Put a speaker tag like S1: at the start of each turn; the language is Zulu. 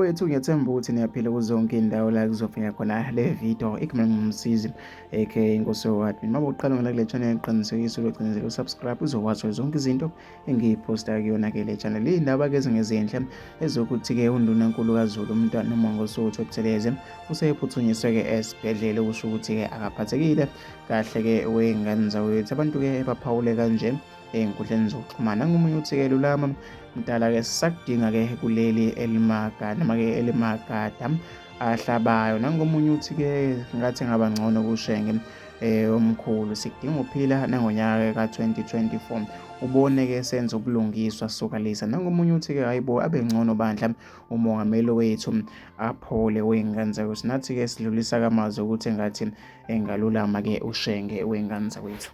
S1: Zawethu, ngiyathemba ukuthi niyaphila kuzonke iy'ndawo la kuzofika khona le video. Igama ngumsizi aka Inkosi Yowadmin. Uma uqala ngena kule channel, qinisekisa uzocinezela usubscribe uzokwazi zonke izinto engiyiphosta kuyona-ke le channel. Iy'ndaba-ke ezingezinhle ezokuthi-ke undunankulu kaZulu uMntwana uMangosuthu Buthelezi usephuthunyiswe-ke esibhedlela, okusho ukuthi-ke akaphathekile kahle-ke wey'ngane zawethu. Abantu-ke baphawule kanje ey'nkundleni zokuxhumana. Ngomunye uthi-ke lulama mdala-ke sisakudinga-ke kuleli elimaga noma-ke elimagada ahlabayo. Nangomunye uthi-ke ngathi ngaba ngcono kuShenge omkhulu, sikudinga uphila nangonyaka ka-2024 ubone-ke senza ubulungiswa sukalisa. Nangomunye uthi-ke hayibo abe ngcono bandla umongameli wethu aphole wey'ngane zakwethu. Nathi-ke sidlulisa kamazwi ukuthi engathi engalulama-ke uShenge wey'ngane zakwethu.